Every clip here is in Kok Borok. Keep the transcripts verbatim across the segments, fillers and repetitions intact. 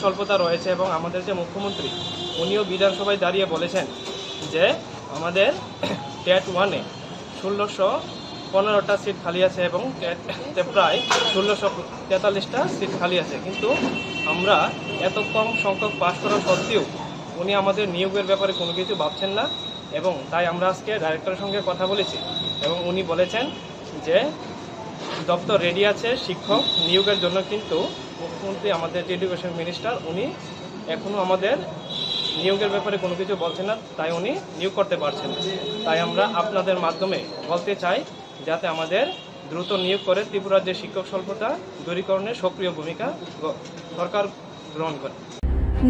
স্বল্পতা রয়েছে এবং আমাদের যে মুখ্যমন্ত্রী, উনিও বিধানসভায় দাঁড়িয়ে বলেছেন যে আমাদের টেট ওয়ানে ষোলোশো পনেরোটা সিট খালি আছে এবং টেটে প্রায় ষোলোশো তেতাল্লিশটা সিট খালি আছে। কিন্তু আমরা এত কম সংখ্যক পাশ করা সত্ত্বেও উনি আমাদের নিয়োগের ব্যাপারে কোনো কিছু ভাবছেন না এবং তাই আমরা আজকে ডাইরেক্টরের সঙ্গে কথা বলেছি এবং উনি বলেছেন যে দপ্তর রেডি আছে শিক্ষক নিয়োগের জন্য, কিন্তু মুখ্যমন্ত্রী, আমাদের যে এডুকেশন মিনিস্টার, উনি এখনও আমাদের নিয়োগের ব্যাপারে কোনো কিছু বলছেন না, তাই উনি নিয়োগ করতে পারছেন না। তাই আমরা আপনাদের মাধ্যমে বলতে চাই যাতে আমাদের দ্রুত নিয়োগ করে ত্রিপুরার যে শিক্ষক স্বল্পতা দূরীকরণে সক্রিয় ভূমিকা গ-, সরকার গ্রহণ করে।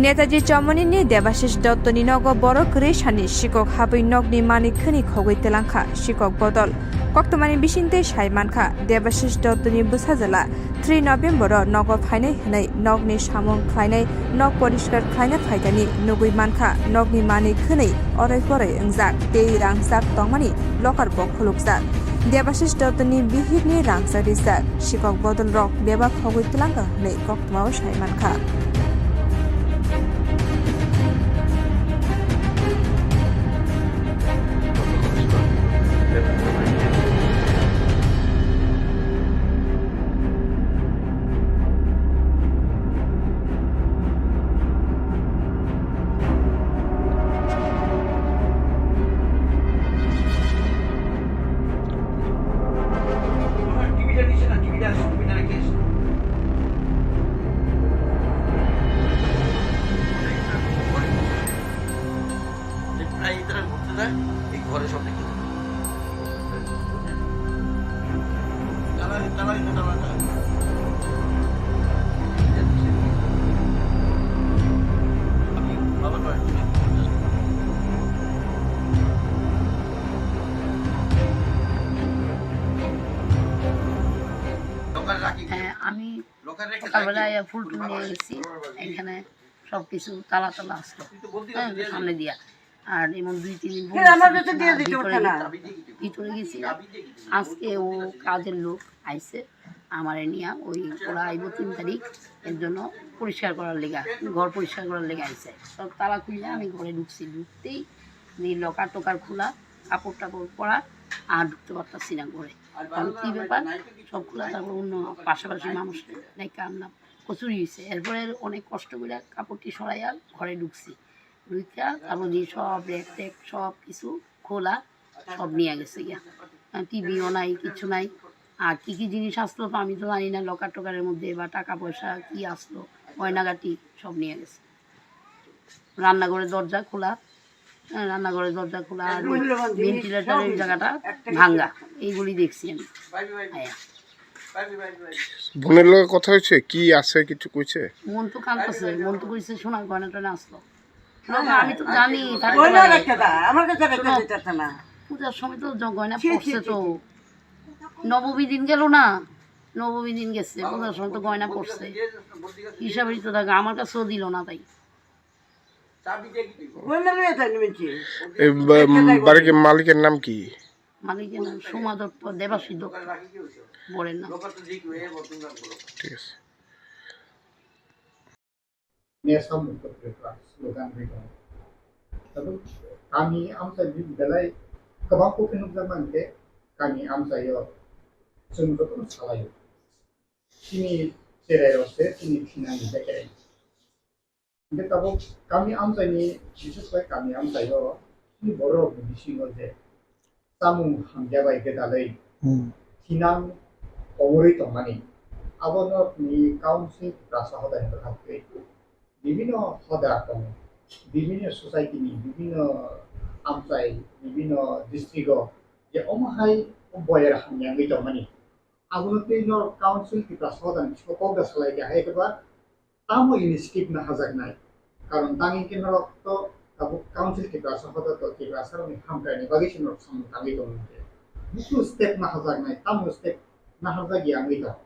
Netaji Chomoni ni Debashish Dotto ni nogo borok kwrwi sani sikok habwi nokni manwi khwnwi khogwi twlangkha sikok bodol. Koktwmani bisingtwi sai mankha, Debashish Dotto ni bwsajwla three November o nogo phainai hwnwi nokni samung khlainai, nok poriskar khlaina phaitani nugwi mankha, nokni manwi khwnwi oroi poroi wngjak tei rangchak tongmani locker bo khulukjak. Debashish Dotto ni bihik ni rangchak rijak sikok bodol rok bebak khogwi twlangkha hwnwi koktwma o sai mankha. প্রায় তারা ঘুরতে যায়, এই ঘরে সব রেখে যায়। তালা, তালা, তালা, তালা। আমি বাবার বাড়ি। দোকানে রাখি। হ্যাঁ, আমি লোকের রেখে সকালবেলা যায়। আইয়া ফুল টুল নিয়ে গেছি, এখানে সবকিছু তালা তালা আসলো, হ্যাঁ, সামনে দিয়া। আর এমন দুই তিন দিন হ্যাঁ, আমার বসে কাছে দিয়ে দিতে ভিতরে পারছে না। গেছি, ভিতরে গেছি। আজকে ও কাজের লোক আইছে, আমারে নিয়ে ওই ওরা আইবো তিন তারিখ, এর জন্য পরিষ্কার করার লেগা, ঘর পরিষ্কার করার লেগা আইছে। সব তালা খুললে আমি ঘরে ঢুকছি, ঢুকতেই এই লকার টকার খোলা, কাপড় টাপড় পরা, আর ঢুকতে পারতাছি না ঘরে। কারণ কি ব্যাপার, সব খোলা, তারপর অন্য পাশাপাশি মানুষ ডাইকা আনলাম, কচুরি হয়েছে। এরপরে অনেক কষ্ট করে কাপড়টি সরাইয়া ঘরে ঢুকছি, ঢুকিয়া তারপর দিয়ে সব র‍্যাক ট্যাক সব কিছু খোলা, সব নিয়ে গেছে গিয়া। টিভিও নাই, কিছু নাই। আর কি কি জিনিস আসলো তো আমি তো জানি না, লকার টকারের মধ্যে বা টাকা পয়সা কি আসলো, গয়নাগাটি সব নিয়ে গেছে। রান্নাঘরের দরজা খোলা, হ্যাঁ, রান্নাঘরের দরজা খোলা আর ওই মূল্যবান জিনিস ভেন্টিলেটরের সব জায়গাটা একটা কিছু ভাঙ্গা, একটা। এইগুলি দেখছি আমি। হ্যাঁ। বোনের লগে কথা হয়েছে? কি আছে কিছু কইছে? মন তো কাঁদতেছে, মন তো কইছে সোনার গয়না টয়না আসলো। না, না, আমি তো জানি, থাকতে গয়না পারে। রেখে দা, আমার কাছে রেখে শোনো, দিতেছে না। পূজার সময় তো জ-, গয়না ছি, ছি, পড়ছে ছি, তো। ছি। নবমী দিন গেল না, নবমী দিন গেছে, পূজার সময় তো গয়না পড়ছে। হিসাবেই তো থাকে, আমার কাছেও দিল না তাই। গয়না লইয়া যায়নি মিনছি। এই বা-, বাড়ির মালিকের নাম কি? মালিকের নাম সোমা দত্ত, দেবাশী দত্ত, বরের নাম। ঠিক আছে। Nesamung kwrwi kha slogan bai tongo. Tabuk kami amchai belai kwbang kok khe nukjak mankhe kami amchaio chwng jotono salaio. Chini cherai rok se chini thinani bekereng. Hingke tabuk kami amchaini, bises khe kami amchaio chini borok ni bisingo je chamung hamya bai gwdalwi Hmm. thinang komorwi tongmani. Abono ni council Tiprasa hodani bwkhak twi bibinno hoda tongo, bibinno society ni, bibinno amchai, bibinno district o je omo hai boyar hamya wngwi tongmani. Abono twi norok council Tiprasa hodani bisingo kok da salai kha hai khe ba tamo initiative naharjaknai? Karon tangwi khe norok to tabuk council Tiprasa hoda to Tiprasa rokni hamkraini bagwi se norok samung tangwi tongo hwnkhe. Busu step naharjaknai, tamo step naharjak ya wngwi tongo?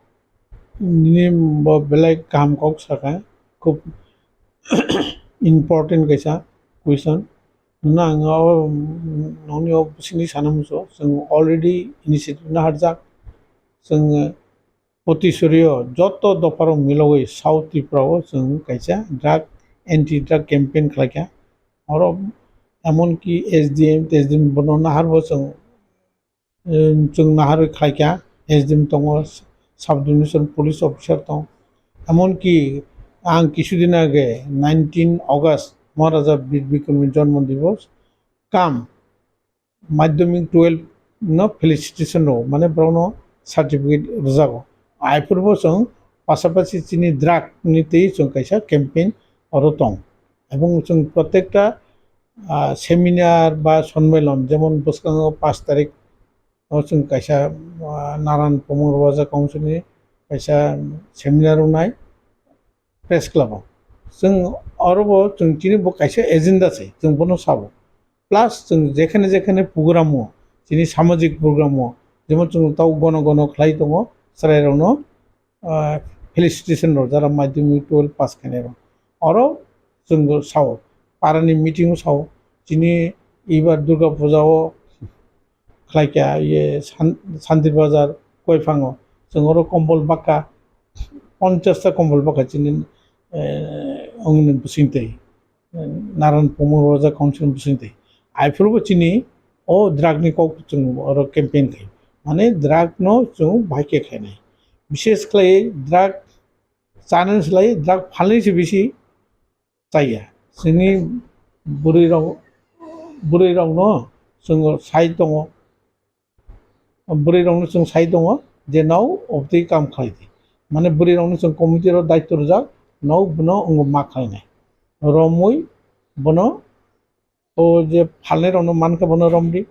Nini bo belai kaham kok sakha, khub important kaisa question. Nono ang o, nokni o bisingtwi sana muchungo, chwng already initiative naharjak, chwng Potisorio joto dopharok milogwi South Tripura o chwng kaisa drug, anti drug campaign khlaikha. Oro emonki S D M, S D M bono naharbo chwng, em, chwng naharwi khlaikha. S D M tongo, sub division police officer tong. Emonki ang kisudin age nineteen August Maharaja Bir Bikramni jonmo divos kam madhyamik twelve no felicitation rwo, mane borokno certificate rwjago. Aphurbo chwng pasapasi chini drug ni twi chwng kaisa campaign oro tong. Ebong chwng protekta, ah, seminar ba sonmelon, jemon bwskango pash tarik o chwng kaisa, ah, Naran Pumung Roja Council ni kaisa seminar wngnai. Press Club o. Chwng oro bo chwng chini bo kaisa agenda se, chwng bono sabo. Plus chwng jekhane jekhane program o, chini samajik program o, jemon chwng tau gono gono khlai tongo, chwrairokno, ah, felicitation rw jara madhyamik twelve pass khainai rok. Oro chwng bo sao, parani meeting o sao, chini ibar Durga Puja o khlaikha, iye San-, Santir Bazar, Koiphang o. Chwng oro kombol baka, ponchash ta kombol baka chini, eh, ongni bwswng twi, eh, Naran Pumung Roja Council bwswng twi. Aphuru bo chini o drug ni kok chwng oro campaign khai. Mane drug no chwng bahai khe khainai. Bishes khlai drug chanani slai drug phalni se bisi chaya. Chini bwrwi rok, bwrwi rokno chwng sai tongo. Bwrwi rokno chwng sai tongo je nao obtwi kam khlai di. Mane bwrwi rokno chwng committee rok daityo rwjak, nao bono wngo ma khlainai. Romwi bono o je phalnai rokno mankha bono romdi.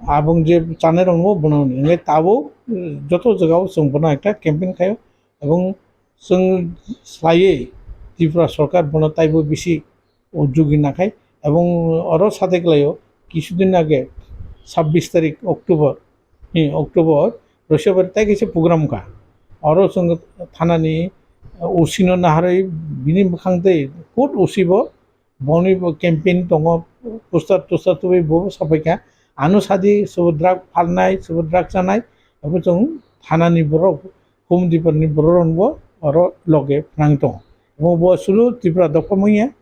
Abong je chanai rokno bono romdi. Hingke tabuk, eh, joto jagao chwng bono ekta campaign khaio. Ebong chwng slaiwi Tripura sorkar bono taibo bisi o jugi nakhai. Ebong oro sade kwlaio, kisudin age sabbish tarik October, ni October, Roisabari tai kaisa program kha. Oro chwng thanani, uh, O C no naharwi bini bwkhang tei court O C bo boni bo campaign tongo, poster toster tubui bo sapai kha. Ano sadi sobo drug phalnai, sobo drug chanai, abo chwng thanani borok, home department ni borok rok bo oro loge phnang tongo. Omo bo sulu Tripura dopha manya.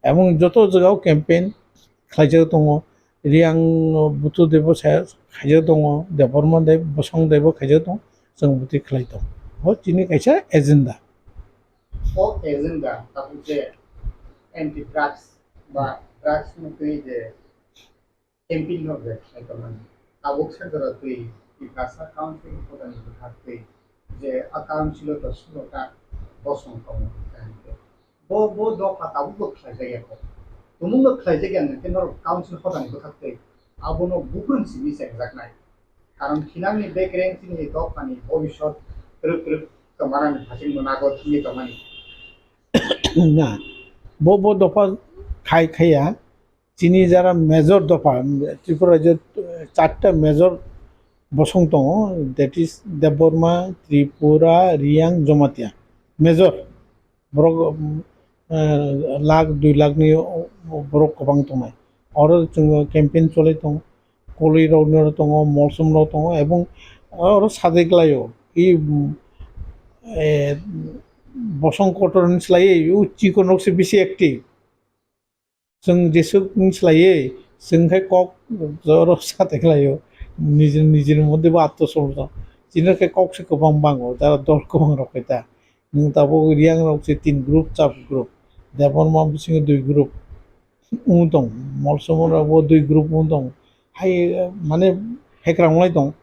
Emon joto jagao campaign khlaijak tongo, Reang Buthu Debo saya khaijak tongo, Debbarma Deb, Bosong Debo khaijak tongo, chwng bwtwi khlai tongo. Bo chini kaisa agenda. O agenda tabuk je anti drugs ba drugs ni twi je campaign no je khlai tongmani. Tabuk se jora twi Tiprasa Council hodani bwkhak twi je a council o to suloka bosong tongo. Bo, bo dopha tabukbo khlaijak ya kho. Tumungno khlaijak ya hwnkhe norok council hodani bwkhak twi abono buphurung simi chengjaknai. Karon khinangni bekereng chini dophani bobisot twrwk twrwk tomarani hasing manago thangwi tongmani. Na, bo, bo dopha khai khaiya, chini jara major dopha, Tripura rajyo, eh, charta major bosong tongo, that is Debbarma, Tripura, Reang, Jamatia. Major. Borok, um, eh, lakh, dui lakh ni, o, o, borok kwbang tongnai. Oro chwng campaign cholai tongo. Koloi rok no tongo, molsom rok tongo, ebong oro sadai kwlaio. I, um, eh, bosong kotor ni slai o chikon rok se bisi active. Chwng jesuk ni slaiwi chwng khe kok joro sa tei khlaio, nijini nijini moddhe bo atto somjak. Chini khe kok se kwbang bango, jara dol kwbang rok khe ta. Nwng tabuk Reang rok se tin group, sub group, Debbarma bisingo dui group wng tong, Molsom rok bo dui group wng tong. Hai, mane, hekrang lai tong.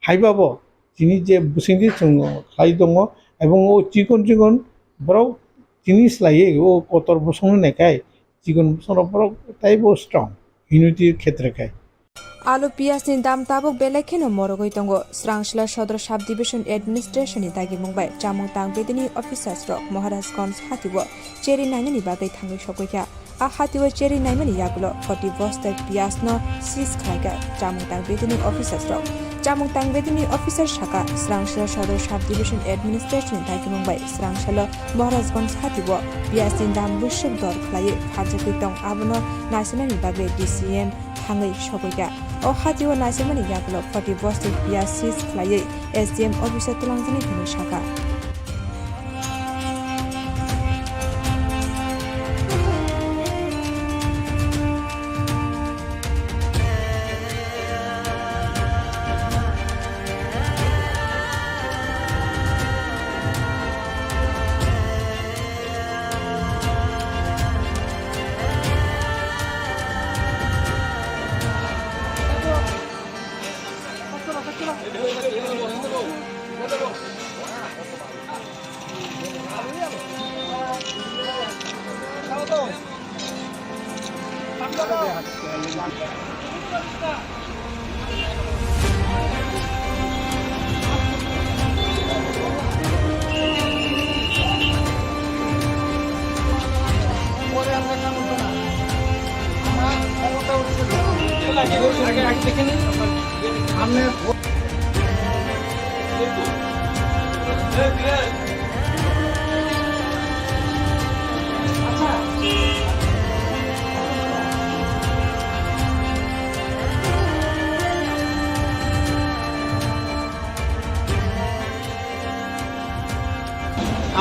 Haiba bo chini je bwswngdi chwng khlai tongo, ebong o chikon chikon borok chini slaiwi o kotor bosongno naikhai, chikon bosongrok borok taibo strong, unity khetre khai. Alu piyaj ni dam tabuk belai kheno morogwi tongo. Srangsla Sodor Sub Division Administration ni dagimung bai chamung tang bedini officers rok Maharajganj hati o cherry nainani bagwi thangwi sogwi kha. A hatio cherry naimani yagulo forty bosta piyaj no seize khlaikha. Chamung tang bedini officers rok. Chamung tang bedini officer saka, Srangsalo Sodor Sub Division Administration ni dagimung bai Srangsalo Maharajganj hatio piyaj ni dam bwswk dor khlaiwi pharjagwi tong, abono naisinani bagwi D C M thangwi sogwi kha. O hatio naisikmani yagulo forty bosti piyaj seize khlaiwi S D M office o twlangjaknai hwnwi sakha.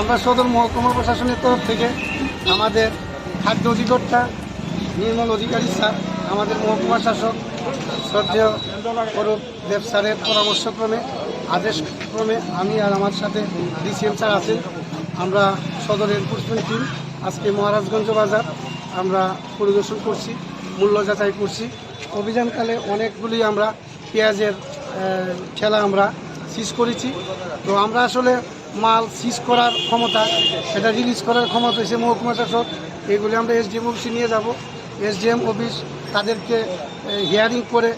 আমরা সদর মহকুমা প্রশাসনের তরফ থেকে আমাদের খাদ্য অধিকর্তা নির্মল অধিকারী স্যার, আমাদের মহকুমা শাসক শ্রদ্ধেয় অরূপ দেব স্যারের পরামর্শক্রমে, আদেশক্রমে আমি আর আমার সাথে ডিসিএম স্যার আছেন, আমরা সদর এনফোর্সমেন্ট টিম আজকে মহারাজগঞ্জ বাজার আমরা পরিদর্শন করছি, মূল্য যাচাই করছি। অভিযানকালে অনেকগুলি আমরা পেঁয়াজের, আহ, ঠেলা আমরা সিজ করেছি। তো আমরা আসলে মাল সিজ করার ক্ষমতা, সেটা রিলিজ করার ক্ষমতা হচ্ছে মহকুমা শাসক। এগুলি আমরা এসডিএম অফিসে নিয়ে যাব। এসডিএম অফিস তাদেরকে, আহ, হিয়ারিং করে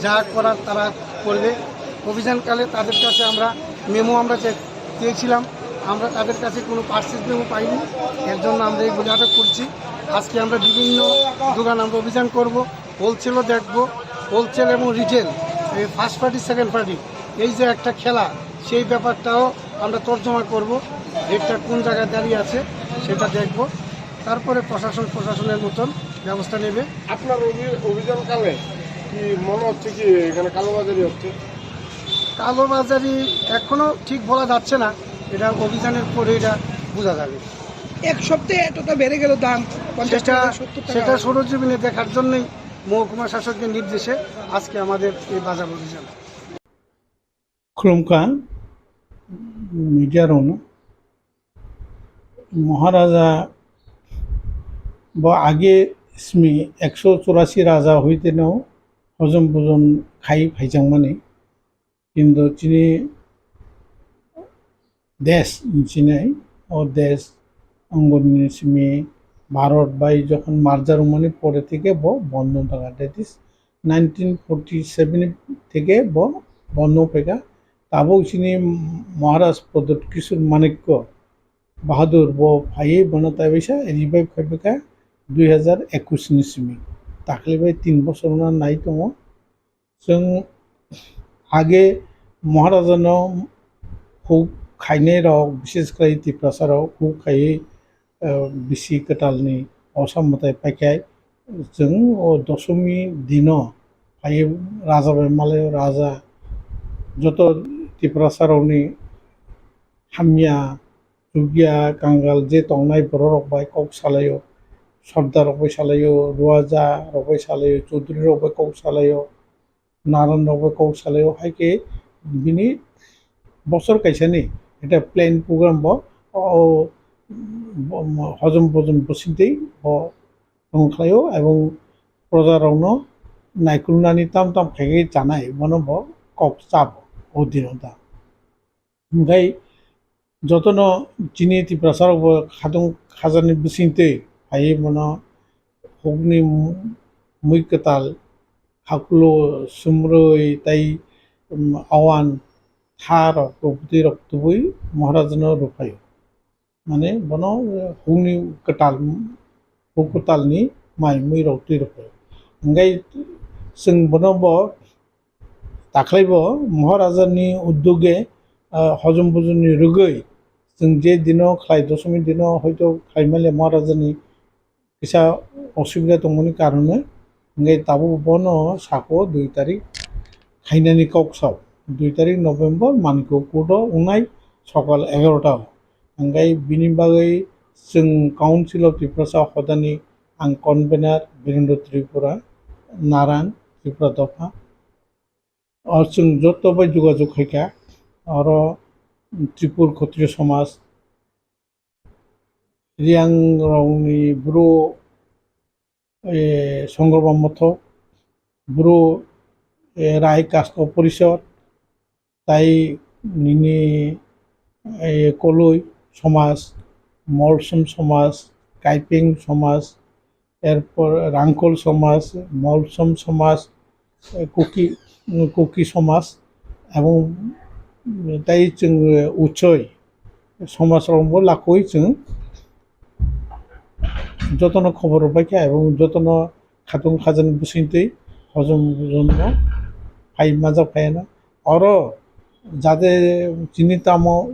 যা করার তারা করবে। অভিযানকালে তাদের কাছে আমরা মেমো আমরা চে-, চেয়েছিলাম, আমরা তাদের কাছে কোনো পার্সেস মেমো পাইনি, এর জন্য আমরা এগুলি আটক করছি। আজকে আমরা বিভিন্ন দোকান আমরা অভিযান করব। হোলসেলও দেখব, হোলসেল এবং রিটেল, এই ফার্স্ট পার্টি, সেকেন্ড পার্টি, এই যে একটা খেলা, সেই ব্যাপারটাও আমরা তর্জমা করব। রেটটা কোন জায়গায় দাঁড়িয়ে আছে সেটা দেখব, তারপরে প্রশাসন প্রশাসনের মতন ব্যবস্থা নেবে। আপনার অভি-, অভিযানকালে কি মনে হচ্ছে কি এখানে কালোবাজারি হচ্ছে? কালোবাজারি এখনো ঠিক বলা যাচ্ছে না, এটা অভিযানের পরে এটা বোঝা যাবে। এক সপ্তাহে এতটা বেড়ে গেল দাম, পঞ্চাশ সেটা টাকা, সত্তর টাকা। সেটা সরজমিনে দেখার জন্যই মহকুমা শাসকের নির্দেশে আজকে আমাদের এই বাজার অভিযান। Khulumkha, media rokno, Maharaja bo age simi ekso churasi raja hoite no hojom bojom khai phaijakmani. Kintu chini desh hinwi sinai, o desh ongoni simi Bharat bai jokhon merger wngmani pore theke bo bondo wngkha, that is nineteen forty seven theke bo bondo wngphaikha. Tabuk chini Maharaj Pradyut Kishore Manikya Bahadur bo phaiwi bono taibaisa revive khaiphaikha dui hazar ekush ni simi. Dakhli bai tin bochor wngna nai tongo. Chwng age Maharajano huk khainai rok, bishesh khlai Tiprasa rok huk khaiwi, eh, bisi kwtalni osa mwtai paikhai chwng o dosomi dino phaiwi raja bai malaio, raja joto Tiprasa rokni hamya, chukya, kangal je tongnai borok rok bai kok salaio, sordar rok bai salaio, ruaja rok bai salaio, chaudhuri rok bai kok salaio, naran rok bai kok salaio, hai khe bini bosor kaisani eta plan program bo o, o, hojom bojom bwswk twi bo tong khlaio, ebong proja rokno naikolnani tam tam khaigwi chanai bono bo kok chabo o dino da. Hwnkhe jotono chini Tiprasa rokbo khatung khajakni bisingtwi phaiwi bono hukni mui kwtal, hakulo, sumrwi tei, um, awan tha rok, rwpwtwi rok tubui Maharajano rwphaio. Mane bono hukni kwtal, huk kwtalni mai mui rok twi rwphaio. Hwnkhe chwng bono bo Dakhwlaibo Maharajani uddhoge, ah, hojom bojomni rwgwi chwng je dino khlai, dosomi dino hoito khlai manya Maharajani kisa osubida tongmani karone Hingke tabuk bono sako dui tarik khainani kok sao. Dui tarik November Manikpur court o wngnai sokal egarota o. Hingke bini bagwi chwng Council of Tiprasa hodani ang convener Birendra Tripura, Naran Tripura dopha. O chwng joto bai jogajog khaikha. Oro Tripur Khotriyo Somaj, Riang rokni bru, eh, Songorba Mothok, bru, eh, Rai Kasko Porishod, tai nini, eh, Koloi Somaj, Molsom Somaj, Kaiping Somaj, erpor Rangkol Somaj, Molsom Somaj, eh, Kuki, Kuki Somaj, ebong tai chwng, eh, Uchoi Somaj rokbo lakoi chwng jotono khobor rwbaikha ebong jotono khatung khajani bwswngtwi hojom hojomno phai majak phaiano. Oro jate chini tamo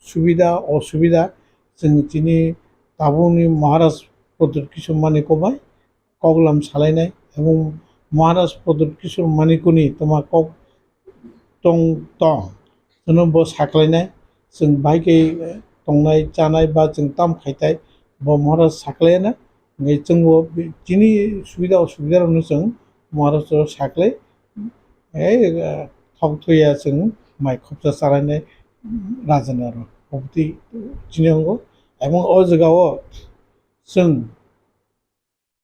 subida osubida chwng chini tabukni Maharaj Pradyut Kishore Manikya bai koklam salainai, ebong Maharaj Pradyut Kishore Manikya ni toma kok tong tong, chwngno bo saklainai, chwng bai khe tongnai chanai ba chwng tam khaitai, bo Maharaj saklaina, hingke chwngbo chini subida osubida rokno chwng Maharaj o saklai, ei, thok thuya chwng mai khopsa chalainai raja ni aro, obotwi chini ongo, ebong o jaga o chwng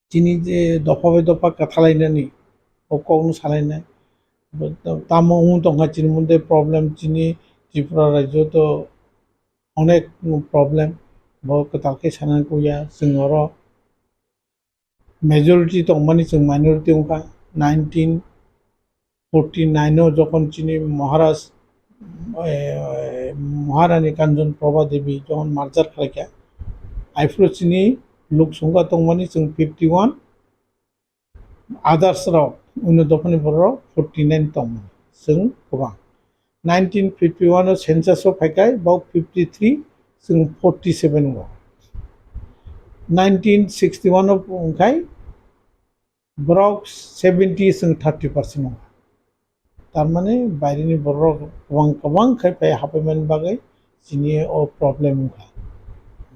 chini je dopha bai dopha kwthalainani, o kokno salainai. Tamo wng tongkha chini mode problem, chini Tripura rajyo to onek problem, bo kwtal khe sanani kuya. Chwng oro majority tongmani chwng minority wngkha. Nineteen forty nine o jokhon chini Maharaj, eh, Maharani Kanchan Prabha Devi jokhon merger khlaikha, aphuru chini lok songkha tongmani chwng fifty one, others rok, uno dophani borok forty nine tongmani chwng kwbang. Nineteen fifty one o census o phaikhai, bok fifty three, chwng forty seven o. Nineteen sixty one o wngkhai, borok seventy chwng thirty percent wngkha. Tarmani baireni borok kwbang kwbang khai phai haphaimani bagwi chini o problem wngkha.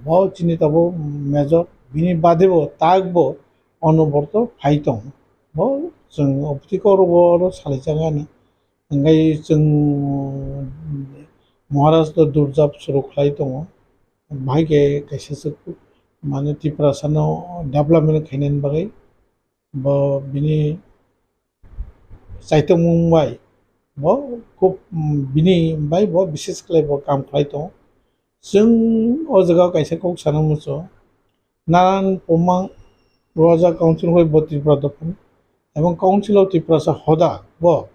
Bo chini tabuk major, bini badebo takbo onoborto phai tongo. Bo chwng opti koro bo oro salaijakgani. Hingkhai chwng Maharaj to durjab suru khlai tongo. Bahai khe kaisa swk mane Tiprasano development khainani bagwi. Bo bini chaitokmung bai bo khub, mm, bini bai bo bises khlai bo kam khlai tongo. Chwng o jaga o kaisa kok sana muchungo, Naran Pumang Roja Council hoi bo Tripura dophani, ebong Council of Tiprasa hoda bo,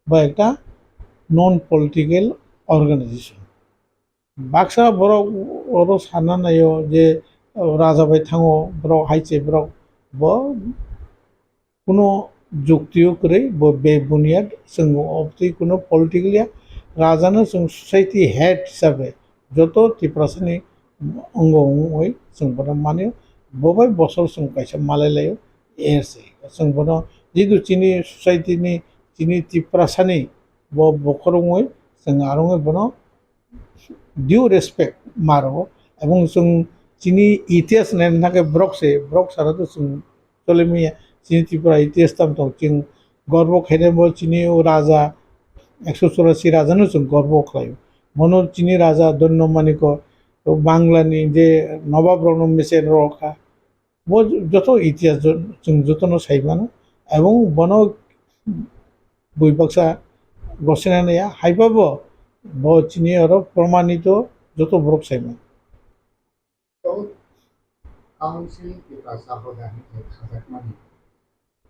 bo ekta non political organization. Baksa borok oro sana naio je, o, raja bai thango borok hai se borok bo kuno jukti o kwrwi bo be buniyad chwng obtwi kuno political ya raja no chwng society head hisabe joto Tiprasa ni ongo wngwi chwng bono mani bo bai bosor chwng kaisa malai laio ese chwng bono jidu chini society ni chini Tiprasa ni bo bokhorok wngwi chwng arongwi bono due respect ma rwo, ebong chwng chini itihas naina thangkhe borok se, borok sara to chwng chole manya, chini Tripura itihas tamo tong, chwng gorbo khainai bo chini o raja, ekso churasi raja no chwng gorbo khlaio. Bono chini raja Donno Maniko, o Bangla ni je nobab rok no mecher rw kha, bo joto itihas jo-, chwng jotono sai mano, ebong bono bui baksa gosina naiya, haiba bo, bo chini oro promanito joto borok sai mano. Council Tiprasa hoda hinwi khajakmani,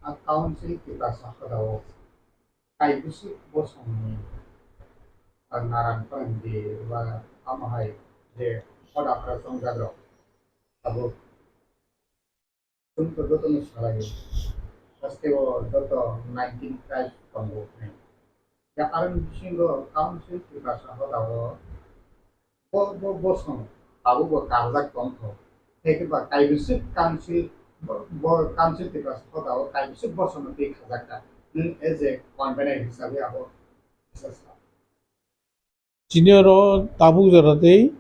a Council Tiprasa hoda o kaibwswk bosongni, a Naran Prandir ba tamo hai je hoda phra chongjak rok abo Chwng to jotono salaio. Haste o joto nineteen tribe tongo hwnwi. Ya, aroni bisingo council Tiprasa hodao bo, bo bosong tabukbo karjak tongkho. Tei khe ba kaibwswk council Bo, bo council Tiprasa hoda o kaisa bosono twi khajakha. Nwng as a convener hisabe abo kisa sa. Chini oro tabuk jora tei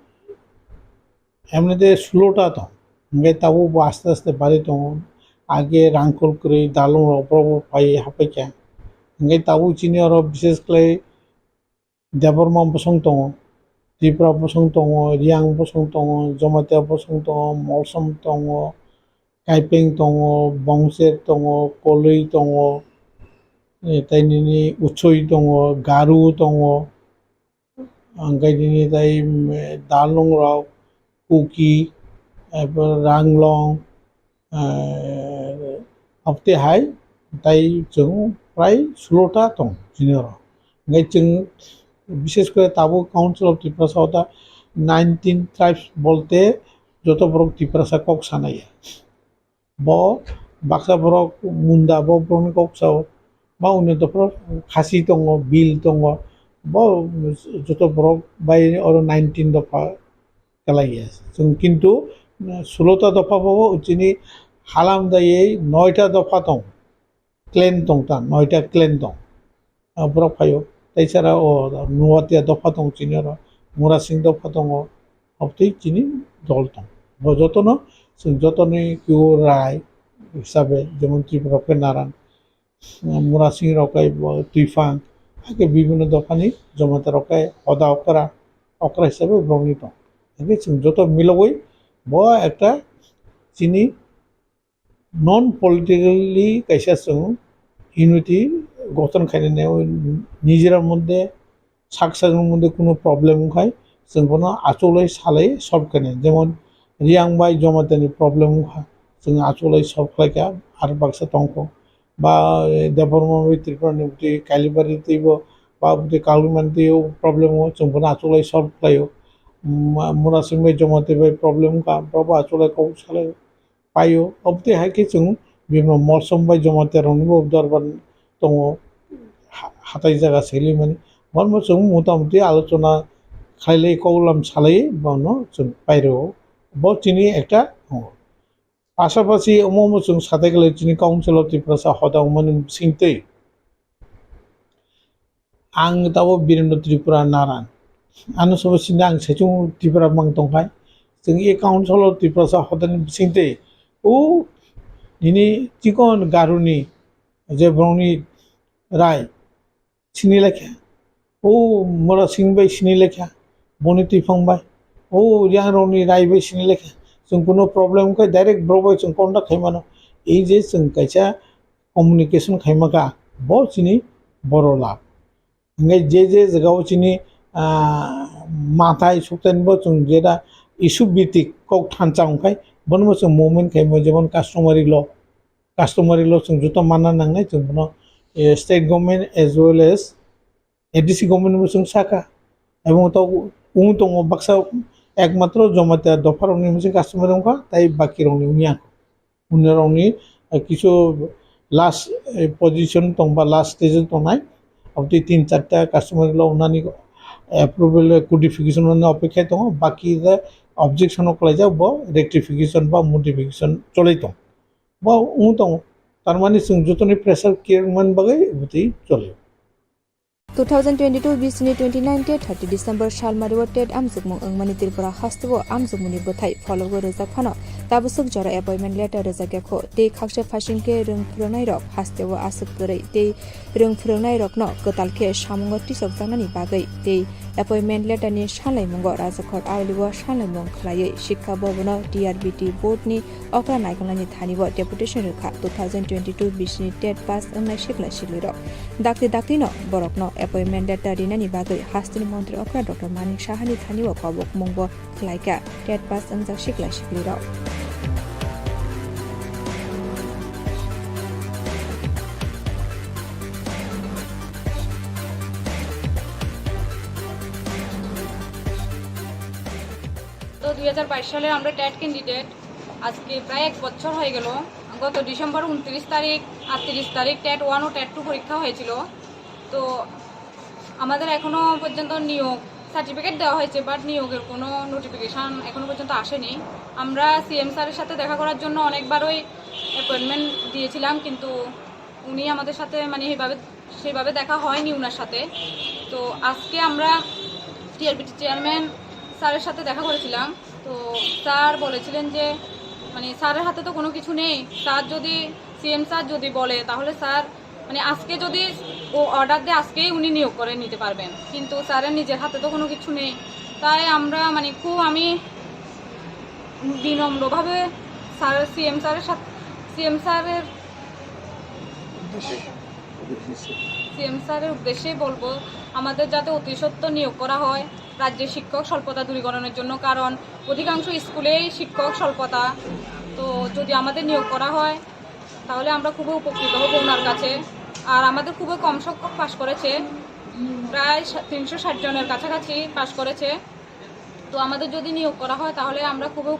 emnete sulota tong. Hingke tabuk bo aste aste bari tongo. Age rangkol kwrwi dalong rok borok bo pai hapai kha. Hingke tabuk chini oro bishes khlai Debbarma bosong tongo, Tripura bosong tongo, Riyang bosong tongo, Jamatia bosong tongo, Molsom tongo, Kaipeng tongo, Bongser tongo, Koloi tongo, eh, tei nini Uchoi tongo, Garu tongo, hingke nini tei, mm, Dalung rok, Kuki, eh, Ranglong, eh, abotwi hai, tai chwng prai sulota tong chini oro. Hingke chwng bishes kore tabuk Council of Tiprasa o ta nineteen tribes bolte joto borok Tiprasa kok sanai ya. Bo baksa borok Munda bo borokni kok sao, ba undi dopha Khasi tongo, Bil tongo, bo joto borok bai oro nineteen dopha kwlaiya. Chwng kintu, eh, sulota dopha bo chini halam dayai noita dopha tong, clan tong ta, noita clan tong. Ah, borok phaio. Tei sara o Nuatia dopha tong chini oro, Murasing dopha tongo, obotwi chini dol tong. Bo jotono, chwng jotoni kiu rai hisabe, jemon Tripura khe Naran, Murasing rok khe bo Twifang, hakhe bibhinno dophani Jamatia rok khe hoda okra, okra hisabe borokni tong. Hakhe chwng joto milogwi bo ekta chini non politically kaisa chwng unity gothon khainani nijera moddhe sak sakni moddhe kuno problem wngkhai chwng bono achugwi salai solve khainai. Jemon Riyang bai Jamatia ni problem wngkha, chwng achugwi solve khlaikha, ar baksa tongkho. Ba, eh, Debbarma bai Tripura ni bwtwi Kalibari twibo, ba bwtwi Kaulumani twibo problem o chwng bono achugwi solve khlaio. Ma-, Murasing bai Jamatia bai problem wngkha, borok bo achugwi kok salaio, paio. Obotwi hai khe chwng bini Molsom bai Jamatia rokni bo dorbar tongo, ha-, hatai jaga selimani. Bono chwng mota moti alochona khailai, koklam salai bono chwng pairwo. Bo chini ekta tongo. Pasapasi omo omo chwng satai khlai chini Council of Tiprasa hoda wngmani bisingtwi ang tabo Birendra Tripura Naran. Ano sobo sini ang saichung Tripura mang tongkhai. Chwng e Council of Tiprasa hodani bisingtwi o nini chikon Garuni je borokni rai sini lekha. O Murasing bai sini lekha. Boni Twifang bai. O Riyang rokni rai bai sini lekha. Chwng kuno problem khe direct borok bai chwng contact khai mano. Ei je chwng kaisa communication khai maka, bo chini boro lab. Hingke je je jaga o chini, ah, mathai sukthani bo chwng jeta issue bitik kok thansa wngkhai, bono bo chwng movement khai mano, jemon customary law. Customary law chwng joto manna nangnai, chwng bono, eh, state government as well as A D C government bo chwng saka. Ebong to wng tongo baksa ekmatro Jamatia dopha rokni hwnse customary wngkha, tai baki rokni wngya. Wngya rokni, eh, kisu last, eh, position tong ba last stage o tongnai. Abotwi tin charta customary law wngnani approval codification wngnani opekha tongo. Baki the objection o klaijak bo rectification ba modification cholai tong. Bo wng tongo. Tar mani chwng jotoni pressure khe mani bagwi bwtwi choli. Two thousand twenty-two bisini twenty-nine tei thirty December salmario TET amjokmung wngmani Tripura hasteo amjokmungni bwthai phologwi rwjak phano tabwswk jora appointment letter rwjak yakho tei khaksa phasing khe rwng phwrwngnairok hasteo aswk kwrwi tei rwng phwrwngnairokno kwtal khe samungo tisokjaknani bagwi tei appointment letter ni sanlaimungo Rajakhor ailio sanlaimung khwlaiwi Shikkha Bhavan o T R B T board ni okra naikolnani thani o deputation rwkha two thousand twenty-two bisini TET pass wngnai sikla siklirok. Dakti daktino borokno appointment letter rinani bagwi hasteni montri okra Doctor Manik Sahani thani o kobokmungbo khlaikha TET pass wngjak sikla siklirok. তো দুই হাজার বাইশ সালের আমরা TET candidate. আজকে প্রায় এক বছর হয়ে গেল। গত ডিসেম্বর ঊনত্রিশ তারিখ, আটত্রিশ তারিখ টেট ওয়ান ও টেট টু পরীক্ষা হয়েছিল। তো আমাদের এখনো পর্যন্ত নিয়োগ সার্টিফিকেট দেওয়া হয়েছে, বাট নিয়োগের কোনো নোটিফিকেশন এখনো পর্যন্ত আসেনি। আমরা সিএম স্যারের সাথে দেখা করার জন্য অনেকবারই অ্যাপয়েন্টমেন্ট দিয়েছিলাম, কিন্তু উনি আমাদের সাথে মানে এইভাবে, সেইভাবে দেখা হয়নি ওনার সাথে। তো আজকে আমরা টিআরবিটি চেয়ারম্যান স্যারের সাথে দেখা করেছিলাম। তো স্যার বলেছিলেন যে মানে স্যারের হাতে তো কোনো কিছু নেই। স্যার যদি, সিএম স্যার যদি বলে, তাহলে স্যার মানে আজকে যদি ও অর্ডার দেয়, আজকেই উনি নিয়োগ করে নিতে পারবেন, কিন্তু স্যারের নিজের হাতে তো কোনো কিছু নেই। তাই আমরা মানে খুব, আমি বিনম্রভাবে স্যার, সিএম স্যারের সাথে, সিএম স্যারের সিএম স্যারের উদ্দেশ্যেই বলবো, আমাদের যাতে অতি সত্বর নিয়োগ করা হয় রাজ্যে শিক্ষক স্বল্পতা দূরীকরণের জন্য, কারণ অধিকাংশ স্কুলেই শিক্ষক স্বল্পতা। তো যদি আমাদের নিয়োগ করা হয়, তাহলে আমরা খুবই উপকৃত হব ওনার কাছে। আর আমাদের খুবই কম সংখ্যক পাশ করেছে, প্রায় তিনশো ষাট জনের কাছাকাছি পাশ করেছে। তো আমাদের যদি নিয়োগ করা হয়, তাহলে আমরা খুবই